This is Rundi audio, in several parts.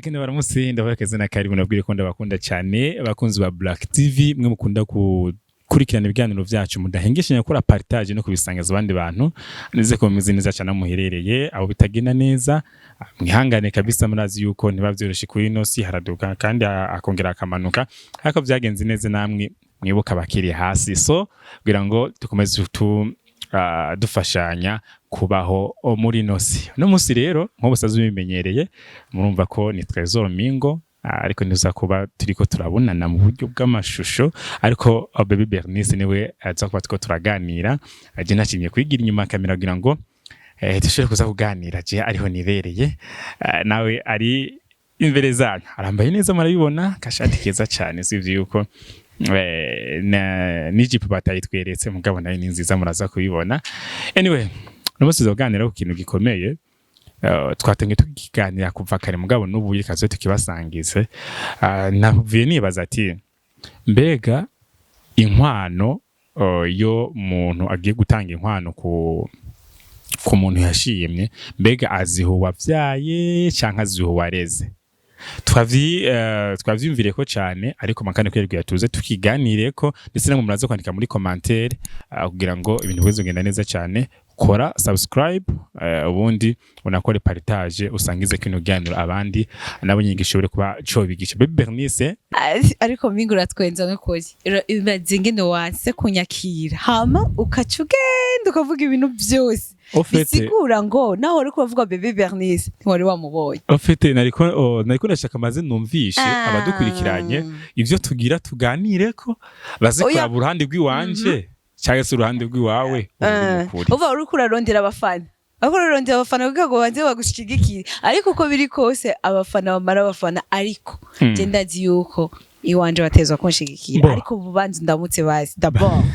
Reka ndabaramutse, ndabaha akazina karibu, nabwire ko ndabakunda cyane, abakunzi ba Black TV, mwe mukunda gukurikirana ibiganiro byacu, mudahengeshanya gukora partage no kubisangiza abandi bantu. Nize ko mumeze neza cyane aho muherereye. Aho bitagenda neza, mwihangane kabisa, murazi yuko ntiba byoroshe kuri ino si, haraduka kandi akongera akamanuka, ariko byagenze neza namwe mwibuka abakiri hasi. So kugira ngo dukomeze dufashanya kubaho muri ino si. Uno munsi rero, nk'ubu busanzwe bimenyereye, murumva ko ni Trésor Mingo, ariko ntiza kuba turiko turabonana mu buryo bw'amashusho, ariko Baby Bernice niwe aza kuba turiko turaganira. Je nashimye kwigira inyuma ya kamera kugira ngo dushobore kuza kuganira je ariho nibereye, nawe ari imbere zanyu. Arambaye neza, murabibona, kashati keza cyane, sivyo yuko n'ijipo batayitweretse, mugabo nayo ni nziza, muraza kubibona. Anyway, uno munsi tuzoganira ku kintu gikomeye. Twatangiye tukiganira kuva kare, mugabo n'ubu reka tukibasangize. Navuye nibaza ati mbega inkwano, iyo umuntu agiye gutanga inkwano ku muntu yashimye, mbega aziha uwavyaye canke aziha uwareze? Twavyiyumviriye ko cyane, ariko makane kwereka tuze tukiganireko, ndetse namwe muraza kwandika muri commentaire, kugira ngo ibintu bize kugenda neza cyane. Kora subscribe, ubundi unakore partage, usangize kino kiganiro abandi nabo nyine gishobore kuba cobigisha. Baby Bernice. Ariko Mingo, uratwenza n'ukuri. Ibaze ingene wanse kunyakira, hama ukaca ugenda ukavuga ibintu byose Au fait, bisigura ngo naho uriko uravuga Bebe Bernice ntiwari wamubonye. Au fait, nariko ndashaka maze numvishe abadukurikiranye ivyo tugira tuganireko, baze Oya. kuraba uruhande rw'iwanje cyangwa se uruhande rw'iwawe uri mukuri. Uva uriko urarondera abafana, uriko urarondera abafana kugira ngo banze bagushigikire, ariko uko biri kose abafana bamara abafana, ariko je ndazi yuko iwanje batezwa kunshigikira. Bo. Ariko ubu banze ndamutse basi, d'abord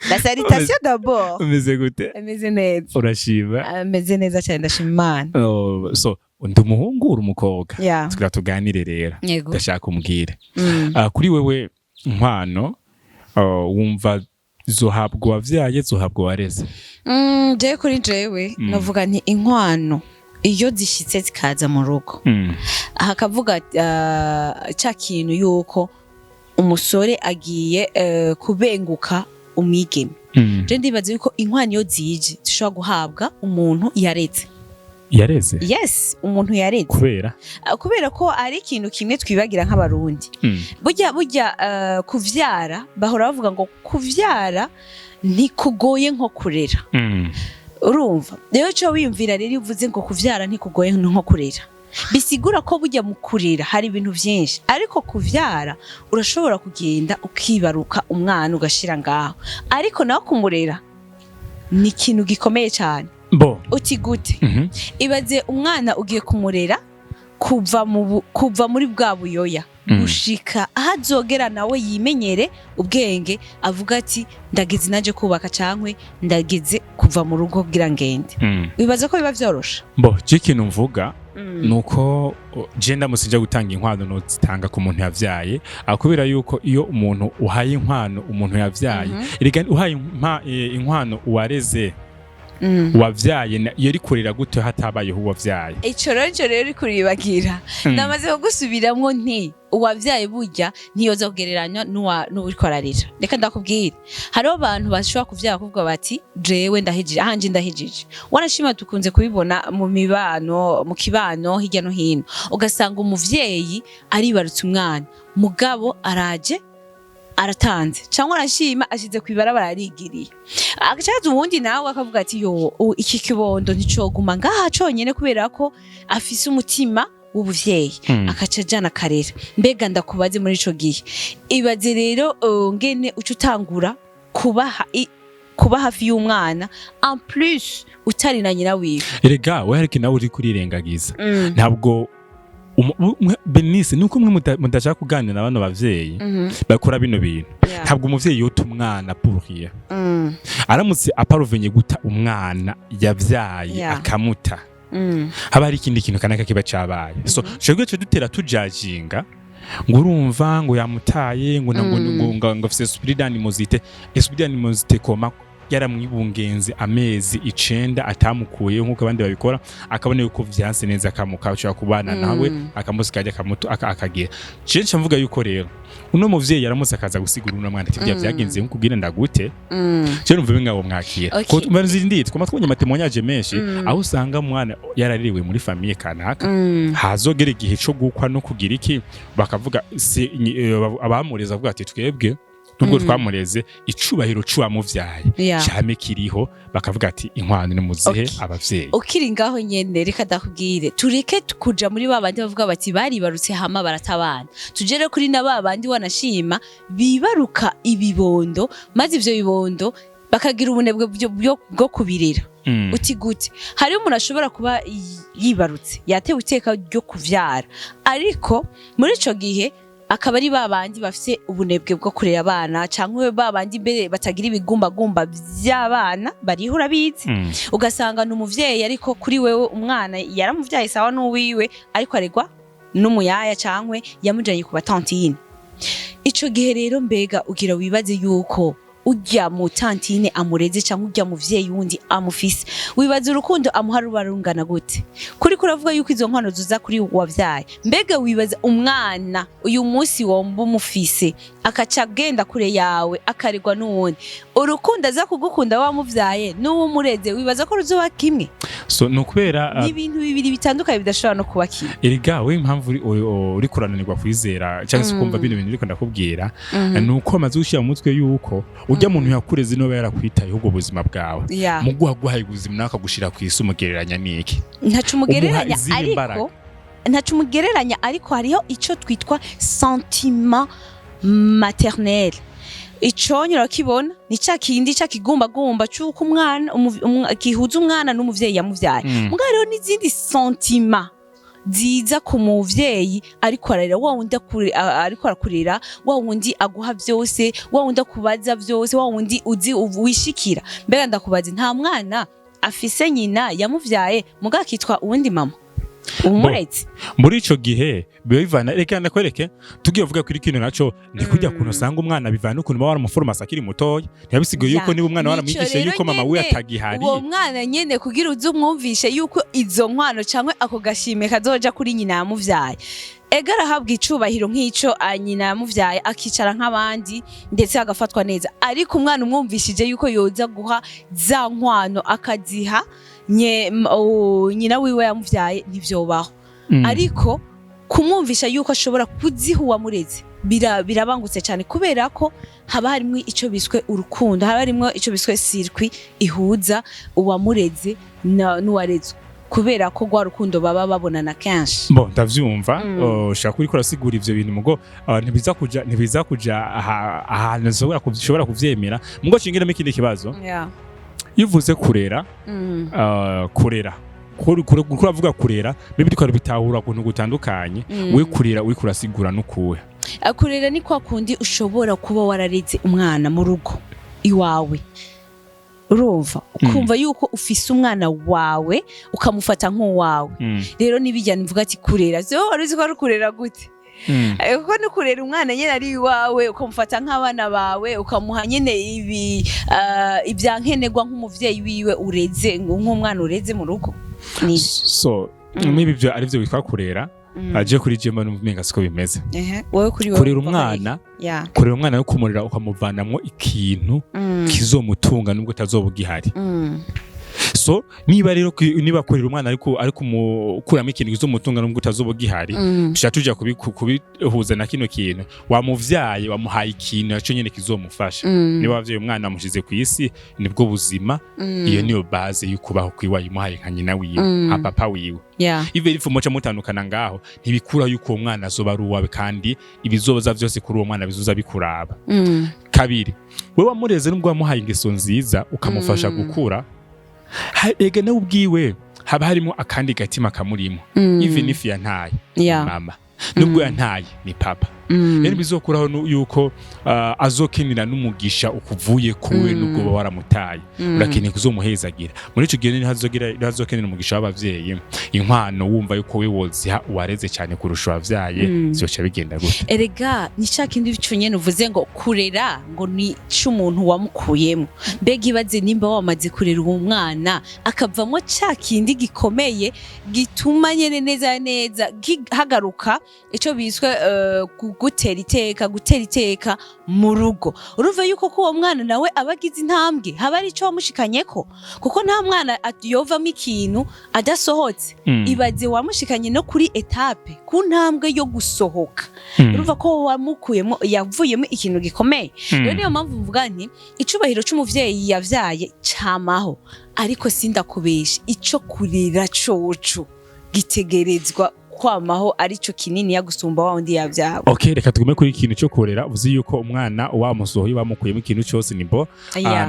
la salutation d'abord. Umeze gute? Ameze neza. Urashima? Ameze neza cyane, ndashima Imana. Oh, so ndi umuhungu, uri umukobwa. Tugira tuganire rero. Yego. Ndashaka umbwire. Kuri wewe inkwano, wumva zohabwa uwavyaye, zohabwa uwareze? Jewe kuri jewe novuga nti inkwano iyo zishitse zikaza mu rugo, hakavuga ca kintu yuko umusore agiye kubenguka umwigeme, je ndibaza yuko inkwano iyo zije zishobora guhabwa umuntu yareze. Yareze? Yes, umuntu yareze. Kubera? Kubera ko ari ikintu kimwe twibagira nk'Abarundi. Burya kuvyara, bahora bavuga ngo kuvyara ntikugoye nko kurera. Urumva rero, cyo wiyumvira rero, iyo uvuze ngo kuvyara ntikugoye nko kurera, bisigura ko burya mu kurera hari ibintu byinshi, ariko kuvyara urashobora kugenda ukibaruka umwana ugashira ngaho, ariko nawe kumurera ni ikintu gikomeye cyane. Bo. Uti gute? Ibaze umwana ugiye kumurera kuva muri bwa buyoya gushika aho azogera nawe yimenyere ubwenge, avuga ati ndageze naje kubaka cankwe ndageze kuva mu rugo kugira ngende. Wibaza ko biba vyoroshe? Bo, je ikintu mvuga nuko je ndamutse nja gutanga inkwano, nozitanga ku muntu yavyaye, kubera yuko iyo umuntu uhaye inkwano umuntu yavyaye, erega uhaye inkwano uwareze, uwavyaye yari kurera gute hatabayeho uwavyaye? Ico rero, ico rero uriko uribagira. Namaze kugusubiramwo nti uwavyaye burya ntiyoza kugereranywa n'uwuriko ararera. Reka ndakubwire, hariho abantu bashobora kuvyara kuvuga bati jewe ndahejije ahanje, ndahejije. Wanashima dukunze kubibona mu mibano, mu kibano hirya no hino, ugasanga umuvyeyi aribarutse umwana, mugabo araje aratanze cyangwa arashima ashize kw'ibarabara arigiriye, agacaza uwundi nawe akavuga ati yo iki kibondo nticoguma ngaha conyene, kubera ko afise umutima w'ubuvyeyi, akaca ajana akarera. Mbega ndakubaze, muri ico gihe ibaze rero ngene uca utangura kuba hafi y'umwana, en plus utari na nyina wiwe? Erega we hariko nawe uri kurirengagiza. Ntabwo Bernice, nuko mwe mudashaka kuganira na bano bavyeyi bakora bino bintu. Ntabwo umuvyeyi yota umwana pour rien. Aramutse aparuvenye guta umwana yavyaye, akamuta, haba hari ikindi kintu kanaka kiba cabaye. So twebwe ce dutera tujajinga ngo urumva ngo yamutaye, ngo ngo ngo afise esprit d'animosité, esprit d'animosité koma. Yaramwibungenze amezi 9 atamukuyeho nk'uko abandi babikora, akabona yuko vyanse neza, akamuka ashobora kubana nawe, akamusigaje, akamutu akagira. Je nca mvuga yuko rero uno muvyeyi yaramutse akaza gusigura uno mwana ati: "Bya vyagenze nkuko ubwira ndagute." Je numva bingabo mwakira. Ko mbanzindi twama twabonye ama témoignages menshi aho usanga umwana yaraririwe muri famille kanaka, hazogera igihe co gukwa no kugira iki, bakavuga se abamureze avuga ati: "Twebwe nubwo twamureze, icubahiro c'uwamuvyaye came kiriho." Bakavuga ati: "Inkwano ni muzihe abavyeyi." Ukiri ngaho nyene, reka ndakubwire, tureke kuja muri ba bandi bavuga bati baribarutse hama baratabana, tugere kuri na ba bandi wanashima bibaruka ibibondo, maze ivyo bibondo bakagira ubunebwe bwo kubirera. Uti gute? Hariho umuntu ashobora kuba yibarutse, yatewe iteka ryo kuvyara, ariko muri ico gihe akaba ari ba bandi bafise ubunebwe bwo kurera abana, canke ba bandi mbere batagira ibigumbagumba vy'abana bariho, urabizi. Ugasanga ni umuvyeyi, ariko kuri wewe umwana yaramuvyaye sawa n'uwiwe, ariko aregwa n'umuyaya cankwe yamujanye ku ba tantine. Ico gihe rero, mbega ugira wibaze yuko urya mu tantine amureze canke urya muvyeyi wundi amufise, wibaza urukundo amuha ruba rungana gute? Kuri kuravuga yuko izo nkwano zuza kuri wavyaye, mbega wibaza umwana uyu munsi womba umufise akaca agenda kure yawe akaregwa n'uwundi, urukundo aza kugukunda wamuvyaye n'uwumureze, wibaza ko ruzoba kimwe? So ni ukubera Ni ibintu bibiri bitandukanye bidashobora no kuba kimwe. Erega we, impamvu uri kurananirwa kwizera cyangwa se kumva bino bintu uriko ndakubwira, ni uko amaze gushyira mu mutwe yuko urya muntu yakureze niba yarakwitayeho ubwo buzima bwawe, mu guha guhaye ubuzima nawe akagushira ku isi, umugereranya n'iki? Ntaco umugereranya. Umuha izihe Ariko mbaraga? ntaco umugereranya, ariko hariho ico twitwa sentiment maternel. Iconye urakibona, ni ca kindi ca kigumbagumba c'uko umwana gihuza umwana n'umuvyeyi yamuvyaye. Mugabo hariho n'izindi sentiment ziza ku muvyeyi ariko ararera, wa wundi ariko arakurera, wa wundi aguha vyose, wa wundi akubaza vyose, wa wundi uzi wishikira. Mbega ndakubaza, nta mwana afise nyina yamuvyaye mugabo akitwa uwundi mama umuretse? Muri ico gihe biba bivana. Reka ndakwereke, tugiye kuvuga kuri kino naco, ni kujya kuntu usanga umwana bivana ukuntu baba waramuforomasi akiri mutoya. Ntibisigaye yuko niba umwana Nico waramwigishije rero yuko mama wiwe nyene, atagihari, uwo mwana nyene kugira uze umwumvishe yuko izo nkwano canke ako gashimwe kazoja kuri nyina yamuvyaye, ega arahabwa icubahiro nk'ico nyina yamuvyaye, akicara nk'abandi, ndetse agafatwa neza. Ariko umwana umwumvishije yuko yoza guha za nkwano akaziha nyina wiwe yamuvyaye, ntivyobaho. Ariko kumwumvisha yuko ashobora kuziha uwamureze birabangutse cyane, kubera ko haba harimo icyo biswe urukundo, haba harimo icyo biswe circuit ihuza uwamureze n'uwarezwe, kubera ko rwa rukundo baba babonana kenshi. Bo ndavyumva. Ushaka kuriko urasigura ivyo bintu, mugo ntibiza kuja ahantu ushobora kuvyemera. Mugo shingiramo ikindi kibazo. Iyo uvuze kurera, kurera kuri uravuga kurera, bibi turiko bitahura ukuntu gutandukanye. We kurera uriko urasigura n'ukuhe? Kurera ni kwa kundi ushobora kuba warareze umwana mu rugo iwawe, urumva, ukumva yuko ufise umwana wawe, ukamufata nk'uwawe. Rero nibijyana mvuga ati kurera, so wari uzi ko ari ukurera gute? Kuko ni kurera umwana nyine ari iwawe, ukamufata nk'abana bawe, ukamuha nyine ibi ibyankenerwa nk'umuvyeyi wiwe ureze, nk'umwana ureze mu rugo. Ni So niba ivyo ari vyo witwa kurera, aje kuri je mbona umenga siko bimeze. Ehe, wowe kuri wowe Kurera wumva ko ari umwana, iki? Yeah. kurera umwana no kumurera ukamuvanamwo ikintu kizomutunga nubwo utazoba ugihari. So niba rero niba kurera umwana ariko umukuramo ikintu kizomutunga nubwo utazoba ugihari, tuca tuja kubihuza na kino kintu wamuvyaye, wamuhaye ikintu naco nyene kizomufasha. Niba wavyaye umwana, wamushize ku isi, nibwo buzima. Iyo niyo base y'ukubaho kwiwe, wayimuhaye nka nyina wiwe, nka papa wiwe. Ive rifu muca mutandukana ngaho, ntibikura yuko uwo mwana azoba ari uwawe, kandi ibizoza vyose kuri uwo mwana bizoza bikuraba. Kabiri, we wamureze, nubwo wamuhaye ingeso nziza, ukamufasha gukura, ega nawe ubwiwe haba harimo akandi gatima kamurimo. Even if yantaye, mama, nubwo yantaye, ni papa. Rero bizokuraho yuko azokenera n'umugisha ukuvuye kuwe, nubwo uba waramutaye. Urakeneye kuzomuhezagira muri ico gihe, ntihazokenera umugisha w'abavyeyi. Inkwano wumva yuko we woziha uwareze cyane kurusha uwavyaye, vyoca bigenda gute? Erega ni cya kindi cyo nyene uvuze ngo kurera ngo ni c'umuntu wamukuyemo. Mbega ibaze nimba wamaze kurera uwo mwana akavamo ca kindi gikomeye gituma nyene neza neza gihagaruka ico biswe gutera iteka mu rugo. Urumva yuko ko uwo mwana nawe aba agize intambwe, haba ari ico wamushikanyeko, kuko nta mwana yovamo ikintu adasohotse. Ibaze wamushikanye no kuri étape, ku ntambwe yo gusohoka. Urumva ko wamukuyemo, yavuyemo ikintu gikomeye. Rero niyo mpamvu mvuga nti icubahiro c'umuvyeyi yavyaye camaho, ariko sindakubesha, ico kurera coco gitegerezwa kwamaho, arico kinini ya gusumba wa wundi yavyawe. Okay, reka tugume kuri ikintu cyo kurera. Uzi yuko umwana wamusohoye, bamukuyemo ikintu cyose, ni bo.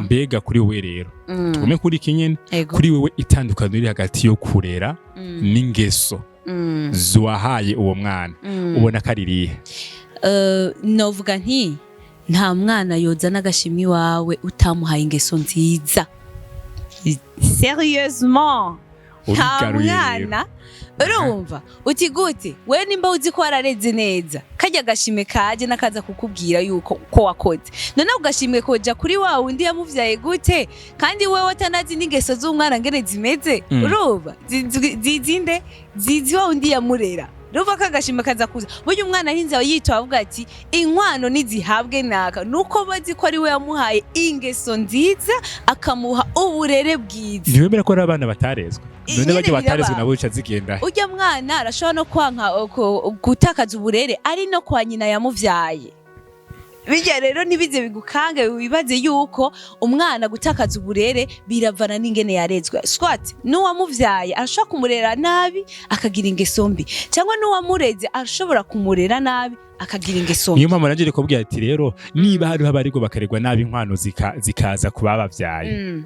Mbega kuri wewe rero, tugume kuri iki nyene, kuri wewe itandukaniro riri hagati yo kurera n'ingeso zuwahaye uwo mwana, ubona ko ari irihe? Novuga nti nta mwana yozana agashimwe iwawe utamuhaye ingeso nziza. Sérieusement, nta Urigaruye rero. mwana. Urumva uti gute? We nimba uzi ko warareze neza, karya gashimwe kaje nakaza kukubwira yuko ko wakoze, none ako gashimwe koja kuri wa wundi yamuvyaye gute, kandi wewe atanazi n'ingeso z'umwana ngene zimeze? Urumva zizinde zizi wa wundi yamurera. Urumva ko agashimwe kaza kuza. Burya umwana arinze yitwa avuga ati inkwano nizihabwe naka, nuko bazi ko ari we yamuhaye ingeso nziza, akamuha uburere bwiza. Ntiwemera ko ari abana batarezwe? None Nyene barya batarezwe biraba. nabo bica zigenda he? Urya mwana arashobora no kwanka gutakaza uburere ari no kwa nyina yamuvyaye. Bijya rero ntibize bigukange, wibaze yuko umwana gutakaza uburere biravana n'ingene yarezwe. Soit n'uwamuvyaye arashobora kumurera nabi akagira ingeso mbi, cyangwa n'uwamureze arashobora kumurera nabi akagira ingeso mbi. Niyo mpamvu nanjye kubwira ati rero niba hariho abaregwa bakaregwa nabi, inkwano zikaza ku babavyaye,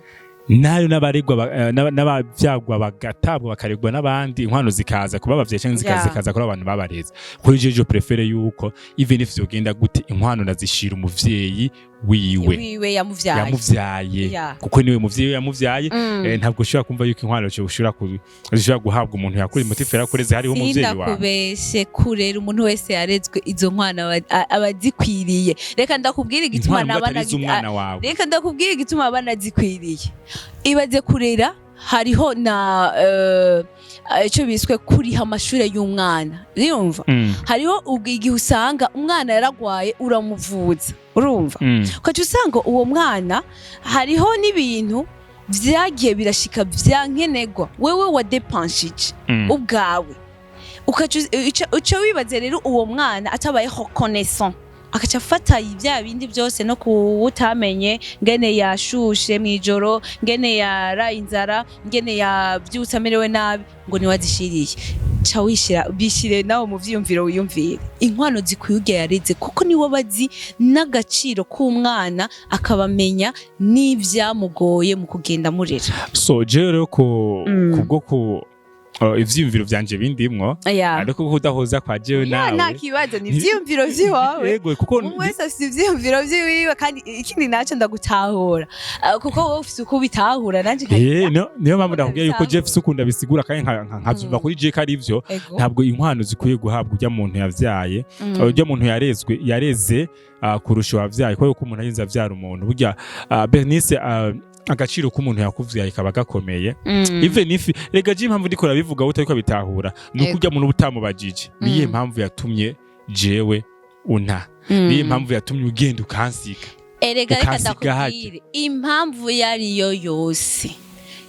nayo n'abaregwa n'abavyagwa bagatabwa bakaregwa n'abandi, inkwano zikaza ku babavyaye canke zikaza kuri abantu babareze. Kuri je préfère yuko even if vyogenda gute, inkwano nazishira umuvyeyi wiwe wiwe yamuvyaye. Yamuvyaye, kuko niwe muvyeyi we yamuvyaye. Ntabwo ushobora kumva yuko inkwano zishobora guhabwa umuntu yakuri motif yarakureze hariho umuvyeyi wawe. Sindakubeshe, kurera umuntu wese yarezwe, izo nkwano aba azikwiriye. Reka ndakubwira igituma. Inkwano mbwa atari iz'umwana wawe. Reka ndakubwira igituma abana zikwiriye. Ibaze kurera, hariho na icyo biswe kuriha amashure y'umwana, urumva? Hariho ubwo igihe usanga umwana yaragwaye, uramuvuza, urumva? Ukaca usanga uwo mwana hariho n'ibintu vyagiye birashika vyankenerwa wewe wadepanshije ubwawe. Ukaca uca wibaze rero uwo mwana atabaye reconnaissant, akaca afata bya bindi byose no kuwutamenye ngene yashushe mw'ijoro, ngene yaraye inzara, ngene yavyutse amerewe nabi, ngo niwazishiriye. Ca wishira bishire nawe mu vyiyumviro, wiyumvire inkwano zikwiye urya yareze, kuko niwe bazi n'agaciro k'umwana, akabamenya n'ivyamugoye mu kugenda murera. So jewe rero ku kubwo ku ivyiyumviro vyanje bindimwo, ariko kudahuza kwa jewe Ya, nta nawe. kibazo, ni ivyiyumviro vy'iwawe. Yego, kuko Umwe wese afite ivyiyumviro vyiwiwe, kandi ikindi naco ndagutahura. Kuko wowe ufise uko ubitahura, nanje nkagira Niyo mpamvu ndakubwiye yuko ndabitahura. Jeff ukunda bisigura kandi nkavyumva kuri je ko ari ivyo. Ntabwo inkwano zikwiye guhabwa urya muntu yavyaye, urya muntu yarezwe, yareze kurusha uwavyaye, kubera ko umuntu arinze avyara umuntu, burya Bernice, agaciro k'umuntu yakuvyaye kaba gakomeye. Even if, rega je impamvu ndiko rabivuga utariko bitahura, ni uko urya muntu uba utamubajije niyihe mpamvu yatumye jewe unta, niyihe mpamvu yatumye ugenda ukansiga. Erega reka Ukansiga. ndakubwire, impamvu yariyo yose,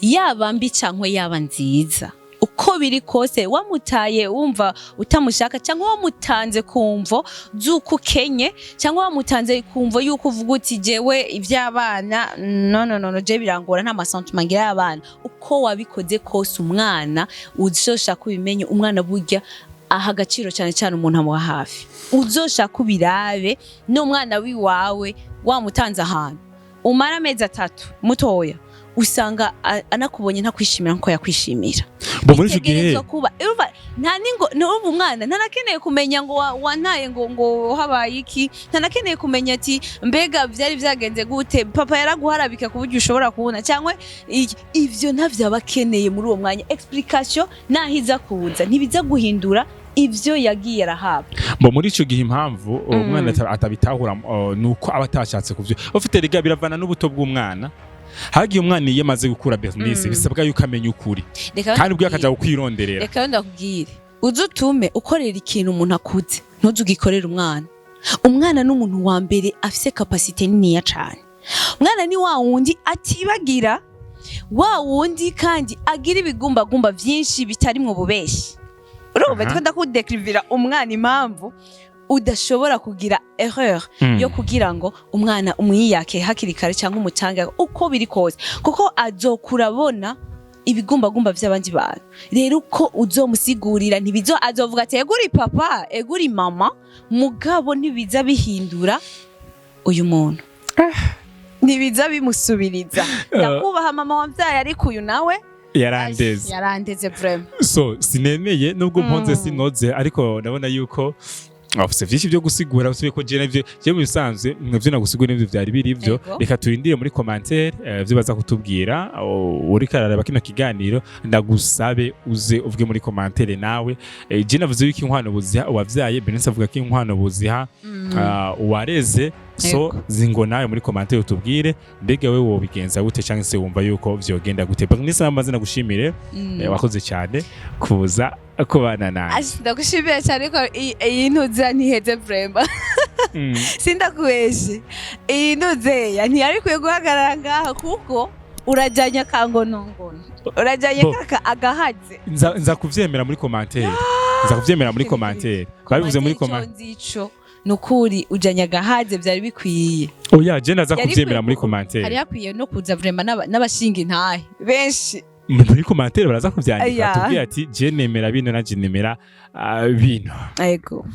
yaba mbi canke yaba nziza, uko biri kose, wamutaye wumva utamushaka, cyangwa wamutanze ku mvo z'uko ukenye, cyangwa wamutanze ku mvo y'uko uvuga uti jewe iby'abana no no no no, je birangora, nta ma sentiments ngira y'abana, uko wabikoze kose, umwana uzoshaka ubimenye, umwana burya aha agaciro cyane cyane umuntu amuha hafi. Uzoshaka ubirabe n'umwana wiwawe, wamutanze ahantu umara amezi 3 mutoya, usanga anakubonye ntakwishimira nkuko yakwishimira. Bo muri ico gihe Bitegerezwa kuba, urumva. Nta ningo n'ubu umwana ntanakeneye kumenya ngo wantaye ngo habaye iki. Ntanakeneye kumenya ati mbega vyari vyagenze gute, papa yaraguharabika ku buryo ushobora kubona cyangwa ivyo ntavyo aba akeneye muri uwo mwanya. Explication naho iza kuza, ntibiza guhindura ivyo yagiye arahabwa. Bo muri ico gihe, impamvu uwo mwana atabitahura nuko aba atashatse kuvyo ufite. Rega biravana n'ubuto bw'umwana. Hagiye umwana iyo amaze gukura, Bernice, bisabwa yuko amenya ukuri Reka kandi ubwo ndakubwire. akaja kukwironderera. Reka ndakubwire, uze utume ukorera ikintu umuntu akuze, ntuze ugikorere umwana. Umwana ni umuntu wa mbere afise capacité niniya cane. Umwana ni wa wundi atibagira, wa wundi kandi agira ibigumbagumba vyinshi bitarimwo ububeshi. Urumva? Ndiko ndakudécrivira umwana, impamvu udashobora kugira erreur yo kugira ngo umwana umwiyake hakiri kare cyangwa umutange uko biri kose, kuko azokura abona ibigumbagumba vy'abandi bantu. Rero uko uzomusigurira ntibizo, azovuga ati eguri papa, eguri mama, mugabo ntibiza bihindura uyu muntu, ntibiza bimusubiriza. Ndakubaha mama wamvyaye, ariko uyu nawe Yarandeze. Yarandeze vraiment. So sinemeye nubwo mponze sinoze, ariko ndabona yuko afise vyinshi byo gusigura, usubiye ko je navyo, je mu bisanzwe navyo nagusigura nivyo vyari biri ivyo. Reka turindire muri commentaire vyo baza kutubwira. Uriko araraba kino kiganiro, ndagusabe uze uvuge muri commentaire nawe. Je navuze yuko inkwano buziha uwavyaye, Bernice avuga ko inkwano buziha uwareze. So zingo nawe muri commentaire utubwire, mbega we wobigenza gute cyangwa se wumva yuko vyogenda gute? Bernice, amaze nagushimire. Wakoze cyane kuza kubana nanjye. Ashi, ndagushimiye cyane ko iyi ntuza ntiheze vraiment. Sindakubeshe, iyi ntuzeya ntiyari ikwiye guhagarara ngaha, kuko urajyanye akangonongono, urajyanye Bo. kaka agahaze. Nza kuvyemera muri commentaire, nza kuvyemera muri commentaire, twabivuze muri commentaire. Nzico nukuri ujanye agahaze, byari bikwiye. Oya, je ndaza Yari kuvyemera muri hari commentaire. hakwiye no kuza vraiment n'abashinga intahe benshi. Muri commentaire baraza kuvyandika, Aya. tubwire ati je nemera bino, naje nemera bino. Ego.